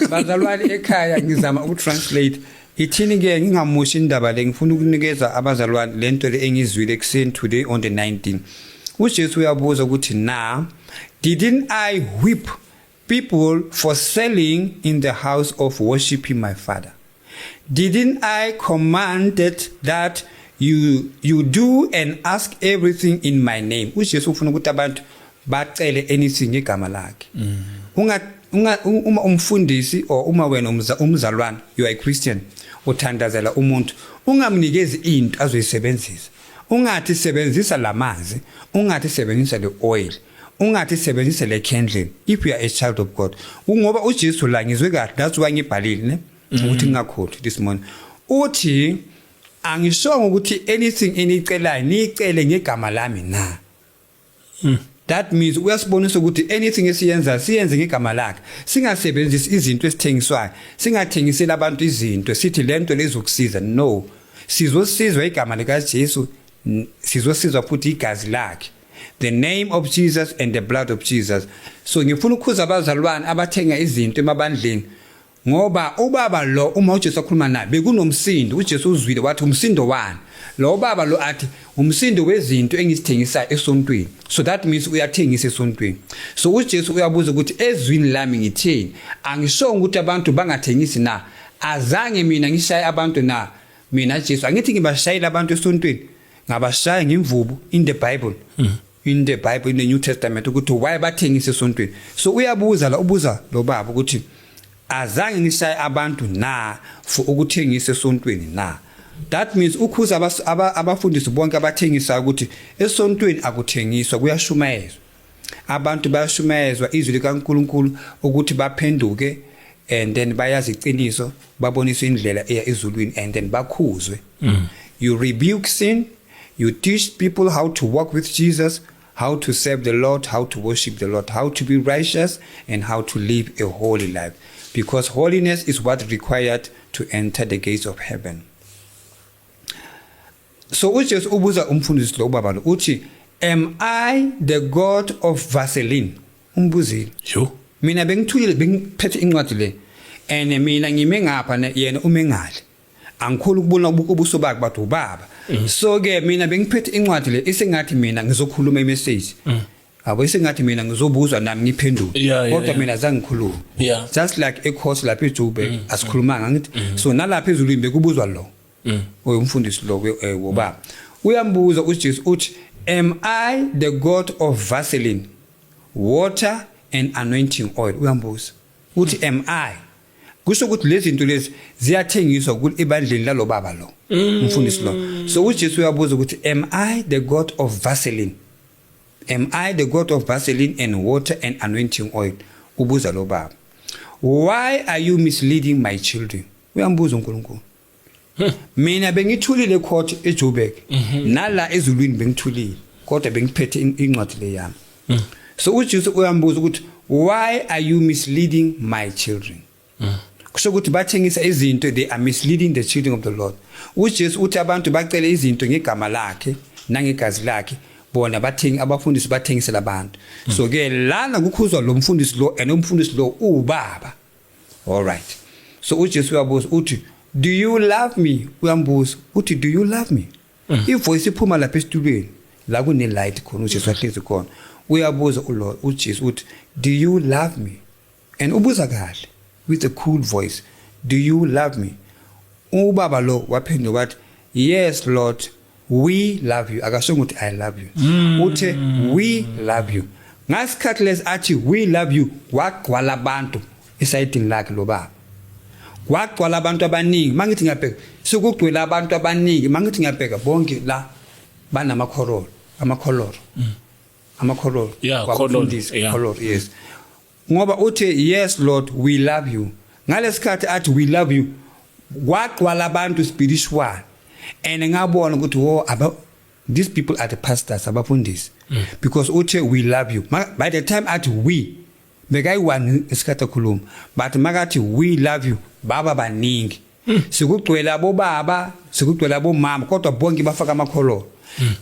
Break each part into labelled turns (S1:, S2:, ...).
S1: Bazalwane ekhaya, ngizama ukutranslate. Ithini ke? Ngingamushi indaba le, ngifuna ukunikeza abazalwane lento le engizwile ekuseni today on the 19. UJesu uyabuza ukuthi na, "Didn't I whip people for selling in the house of worshiping my Father? Didn't I command that you do and ask everything in my name?" UJesu ufuna ukuthi abantu bacele anything ngegama lakhe. Unga uma umfundisi or uma wena umzalwane, you are a Christian, uthandazela umuntu, ungamnikezi into azoyisebenzisa. Ungathi sebenzisa lamanzi, ungathi sebenzisa le oil, ungathi sebenzisa le candle if you are a child of God. Ungoba uJesu la, ngizwe kahle, that's why ngibhalile ne ukuthi ngingakhohlwa this morning. Uthi angishongo ukuthi anything enicelayo nicele ngegama lami na? That means uyasibonisa ukuthi anything esiyenza, siyenze ngegama lakhe, singasebenzisi izinto esithengiswayo, singathengiseli abantu izinto sithi lento lezokusiza. No, sizosizwa igama lika Jesu, sizosizwa futhi igazi lakhe, the name of Jesus and the blood of Jesus. So ngifuna ukukhuza abazalwane abathenga izinto emabandleni, ngoba ubaba lo, uma uJesu akhuluma naye, bekunomsindo. UJesu uzwile, wathi, "Umsindo wani lo?" Baba lo athi, "Umsindo wezinto engizithengisayo esontweni." So that means uyathengisa esontweni. So uJesu uyabuza ukuthi ezwini lami ngitheni? Angishongo ukuthi abantu bangathengisi na? Azange mina ngishaye abantu na? Mina Jesu angithi ngibashayile abantu esontweni, ngabashaya ngimvubu in the Bible, in the Bible, in the New Testament, ukuthi why bathengisa esontweni. So uyabuza la, ubuza lo baba ukuthi azange ngishaye abantu na for ukuthengisa esontweni na? That means ukhuza abafundisi bonke abathengisa ukuthi esontweni akuthengiswa, kuyashumayezwa. Abantu bayashumayezwa izwi likaNkuluNkulu ukuthi baphenduke and then bayazi iqiniso, baboniswe indlela eya ezulwini and then bakhuzwe. You rebuke sin, you teach people how to walk with Jesus, how to serve the Lord, how to worship the Lord, how to be righteous and how to live a holy life, because holiness is what required to enter the gates of heaven. So uJesu ubuza umfundisi lo, ubaba lo, uthi, "Am I the God of Vaseline?" Umbuzile.
S2: Yo.
S1: Mina bengithulile, bengiphethe incwadi le and mina ngime ngapha yena ume ngale, angikhulu ukubona ubuso bakhe, bathi ubaba. So ke mina bengiphethe incwadi le, isengathi mina ngizokhuluma imessage abo, isengathi mina ngizobuzwa nami ngiphendule, kodwa mina zange ngikhulume. Just like ecourt lapha eJoburg, asikhulumanga ngithi. So nalapha ezulwini bekubuzwa lo oyumfundisi lo, wobaba. Uyambuza uJesu, uthi, "Am I the God of Vaseline, water and anointing oil?" Uyambuza uthi, "Am I?" Kusho ukuthi lezi zinto lezi ziyathengiswa ebandleni lalo baba lo, umfundisi lo. So uJesu uyabuza ukuthi, "Am I the God of Vaseline? Am I the God of Vaseline and water and anointing oil?" Ubuza lo baba. "Why are you misleading my children?" Uyambuza uNkulunkulu. Mina bengithulile court eJoburg, nala ezulwini bengithulile, kodwa bengiphethe incwadi le yami. So uJesu uyambuza ukuthi, "Why are you misleading my children?" Kusho ukuthi bathengisa izinto, they are misleading the children of the Lord. UJesu uthi abantu bacele izinto ngegama lakhe nangegazi lakhe, bona bathengi, abafundisi bathengisela abantu. So ke lana kukhuzwa lo mfundisi lo, and umfundisi lo ubaba. All right, so uJesu uyabuza uthi, "Do you love me?" Uyambuza uthi, "Do you love me?" Ivoice iphuma lapha esitulweni la kune light khona, uJesu ahlezi khona. Uyabuza uLord uJesu uthi, "Do you love me?" And ubuza kahle with a cool voice, "Do you love me?" Ubaba lo waphendula wathi, "Yes Lord, we love you." Akasho ukuthi "I love you", uthe, "We love you." Ngasikhathi lesi athi, "We love you," wagcwala abantu esayidini lakhe lo baba, kwagcwala abantu abaningi. Mangithi ngiyabheka, sekugcwele abantu abaningi. Mangithi ngiyabheka, bonke la banamakhorolo, amakholoro, amakholoro.
S2: Yeah,
S1: Kwabafundisi,
S2: kholoro, yeah.
S1: Kholoro, yes, ngoba uthi, "Yes Lord, we love you." Ngalesikhathi athi, "We love you," kwagcwala abantu spiritual and ngabona ukuthi wo aba, these people are the pastors, abafundisi, because uthe, "We love you." By the time athi "we", bekayi-one isikhathi akhuluma, but makathi, "We love you," baba baningi, sikugcwele abobaba, sikugcwele abomama, kodwa bonke bafaka amakholoro.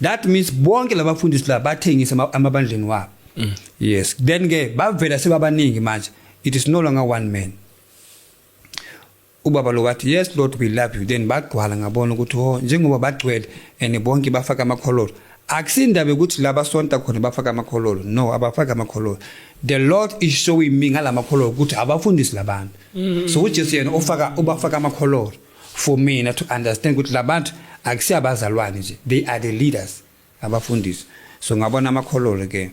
S1: That means bonke labafundisi la bathengisa amabandleni wabo. Yes, then ke bavela sebabaningi manje. It is no longer one man. Ubaba lo wathi, "Yes Lord, we love you." Then bagcwala, ngabona ukuthi, oh, njengoba bagcwele and bonke bafaka amakhololo, akusindaba ukuthi laba sonta khona bafaka amakhololo. No, abafaka amakhololo. The Lord is showing me ngalamakhololo ukuthi abafundisi labantu. So uJesu yena ufaka, ubafaka amakhololo for mina to understand ukuthi labantu akusiyabazalwane nje, they are the leaders, abafundisi. So ngabona amakhololo ke.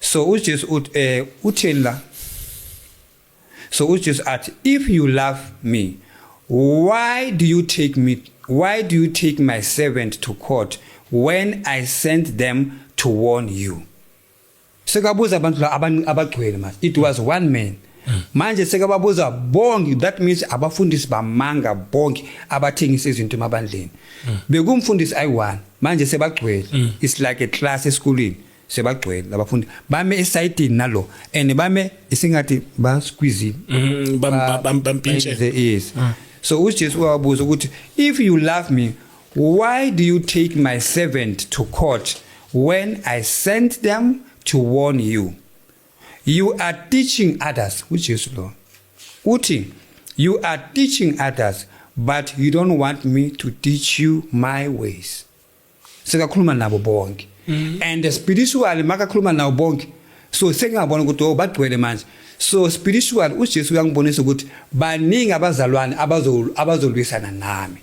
S1: So uJesu uthi, utheni la? So uJesu athi, "If you love me, why do you take me, why do you take my servant to court when I sent them to warn you?" Sekabuza abantu la abagcwele manje. It was one man, manje sekababuza bonke. That means abafundisi bamanga bonke abathengisa izinto emabandleni. Bekumfundisi ayi-one, manje sebagcwele. It's like a class esikolweni, sebagcwele labafundi, bame esayidini nalo and bame isingathi ba-squeeze.
S2: Bampintshe.
S1: Yes. So uJesu wabuza ukuthi, "If you love me, why do you take my servant to court when I sent them to warn you? You are teaching others." UJesu lo uthi, "You are teaching others, but you don't want me to teach you my ways." Sekakhuluma nabo bonke and spiritually makakhuluma nabo bonke, so sengiyabona ukuthi, oh, bagcwele manje. So spiritual, uJesu uyangibonisa ukuthi baningi abazalwane abazolwisana nami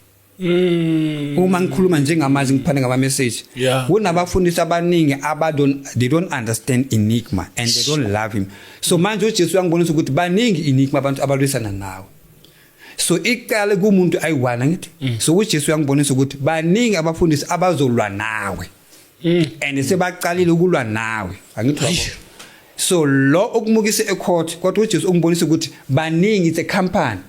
S1: uma ngikhuluma njengamanje, ngiphane ngama message. Kunabafundisi abaningi aba don't they don't understand Enigma and they don't love him. So manje uJesu uyangibonisa ukuthi baningi Enigma abantu abalwisana nawe. So iqale kumuntu ayi-one, ngithi. So uJesu uyangibonisa ukuthi baningi abafundisi abazolwa nawe and sebaqalile ukulwa nawe, angithi wabo. So lo okumukise ecourt, kodwa uJesu ungibonisa ukuthi baningi, it's a company,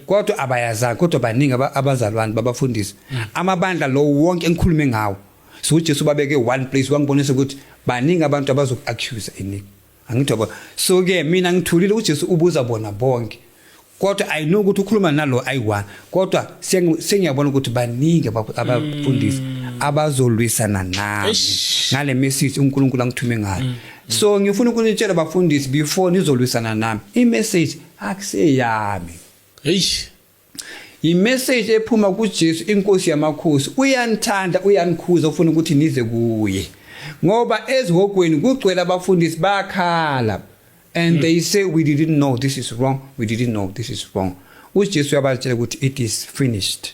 S1: kodwa abayazanga, kodwa baningi abazalwane babafundisi amabandla lo wonke engikhulume ngawo. So uJesu babeke one place, wangibonisa ukuthi baningi abantu abazoku-accuse Enigma, angithi yabo. So ke mina ngithulile, uJesu ubuza bona bonke, kodwa I know ukuthi ukhuluma nalo ayi-one, kodwa sengiyabona ukuthi baningi abafundisi abazolwisana nami ngale message uNkulunkulu angithume ngayo. So ngifuna ukunitshela bafundisi, before nizolwisana nami, i-message akuseyami. I-message ephuma kuJesu, inkosi yamakhosi. Uyanithanda, uyanikhuza, ufuna ukuthi nize kuye, ngoba ezihogweni kugcwele abafundisi bayakhala and they say, "We didn't know this is wrong, we didn't know this is wrong." UJesu uyabatshela ukuthi it is finished,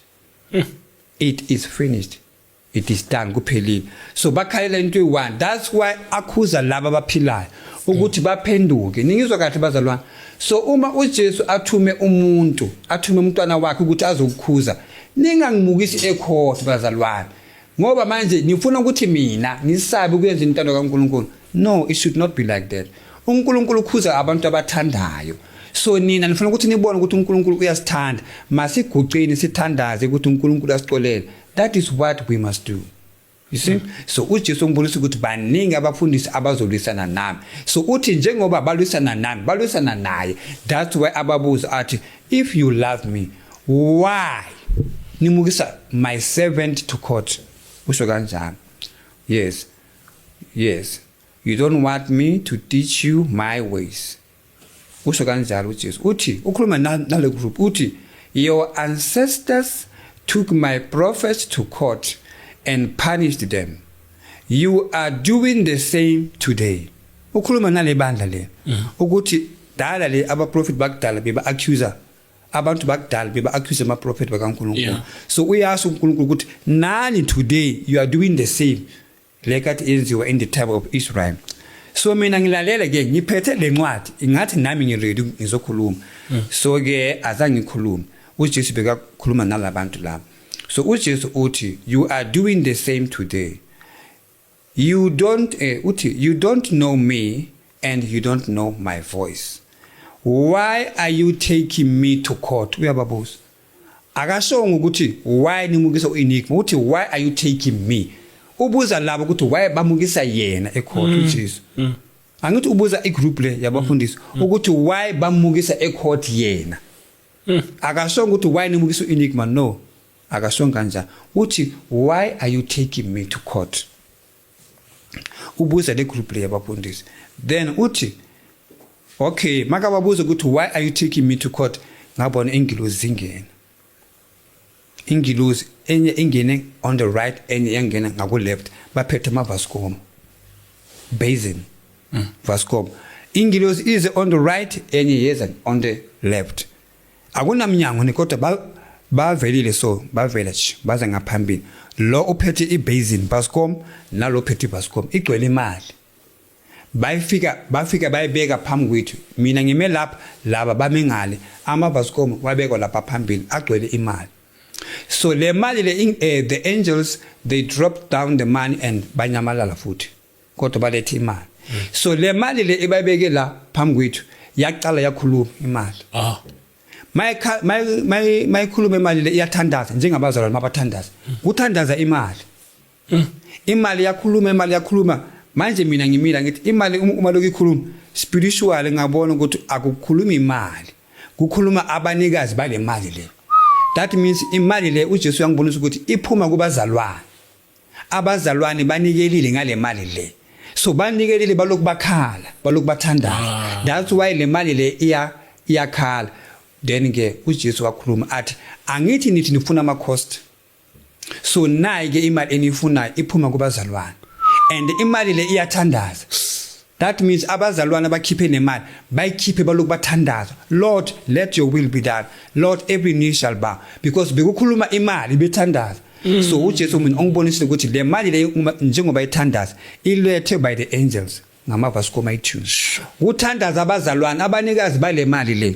S1: it is finished, it is done, kuphelile. So bakhalela into eyi-one. That's why akhuza laba abaphilayo ukuthi baphenduke. Ningizwa kahle bazalwane? So uma uJesu athume umuntu, athume umntwana wakhe ukuthi azokukhuza, ningangimukisi ecourt bazalwane, ngoba manje nifuna ukuthi mina ngisabe ukuyenza intando kaNkuluNkulu. No, it should not be like that. UNkulunkulu ukhuza abantu abathandayo. So nina nifuna ukuthi nibone ukuthi uNkulunkulu uyasithanda. Masiguqeni, sithandaze ukuthi uNkulunkulu asixolele. That is what we must do, you see. So uJesu ungibonisa ukuthi baningi abafundisi abazolwisana nami. So uthi njengoba balwisana nami, balwisana naye. That's why ababuza athi, "If you love me, why nimukisa my servant to court?" Usho kanjani. Yes, "You don't want me to teach you my ways." Usho kanjalo uJesu. Uthi ukhuluma nale group, uthi, "Your ancestors took my prophets to court and punished them. You are doing the same today." Ukhuluma nale bandla le ukuthi dala le abaprofet bakudala beba accuser abantu bakudala, beba accuse ama prophet bakaNkulunkulu. So uyasho uNkulunkulu ukuthi nani today you are doing the same le kathi yenziwa in the time of Israel. So mina ngilalele ke, ngiphethe lencwadi, ingathi nami ngiready, ngizokhuluma. So ke azange ngikhulume, uJesu bekakhuluma nalabantu laba. So uJesu uthi, "You are doing the same today. You don't uthi, "You don't know me and you don't know my voice. Why are you taking me to court?" Uyababuza. Akashongo ukuthi why nimukisa uEnigma, uthi, "Why are you taking me?" Ubuza labo ukuthi why bamukisa yena ecourt uJesu, angithi? Ubuza igroup le yabafundisi ukuthi why bamukisa ecourt yena. Akashongo ukuthi why nimukisa uEnigma. No, akashongo kanjani. Uthi, "Why are you taking me to court?" Ubuza le group le yabafundisi. Then uthi, okay, makababuza ukuthi, "Why are you taking me to court?" Ngabona ingilozi zingena, ingilozi enye ingene on the right, enye yangena ngaku left, baphethe amavascom basin. Vascom ingilozi ize on the right, enye yeza on the left. Akunamnyango ne, kodwa bavelile, so bavela nje baza ngaphambili. Lo uphethe ibasin bascom nalo uphethe ibascom igcwele imali. Bayifika, bafika bayibeka phambi kwethu. Mina ngime lapha, laba bame ngale. Amabascom wabekwa lapha phambili, agcwele imali. So le mali le the angels, they dropped down the money and banyamalala futhi, kodwa balethe imali. So le mali le ebayibeke la phambi kwethu yaqala yakhuluma imali. Mayikhuluma imali le, iyathandaza njengabazalwane mabathandaza, kuthandaza imali. Imali yakhuluma, imali yakhuluma. Manje mina ngimila ngithi imali uma lokhu ikhuluma spiritually, ngabona ukuthi akukhuluma imali, kukhuluma abanikazi bale mali le. That means imali le, uJesu uyangibonisa ukuthi iphuma kubazalwane. Abazalwane banikelile ngale mali le, so banikelile, balokhu bakhala, balokhu bathandaza. That's why le mali le iyakhala. Then ke uJesu wakhuluma athi, "Angithi nithi nifuna ama cost? So nayi ke imali eniyifunayo, iphuma kubazalwane and imali le iyathandaza." That means abazalwane abakhiphe nemali, bayikhiphe balokhu bathandaza, "Lord, let your will be done. Lord, every knee shall bow," because bekukhuluma imali bethandaza. So uJesu mina ongibonisile ukuthi le mali le njengoba ithandaza, ilethe by the angels ngamavascom iTunes, kuthandaza abazalwane, abanikazi bale mali le.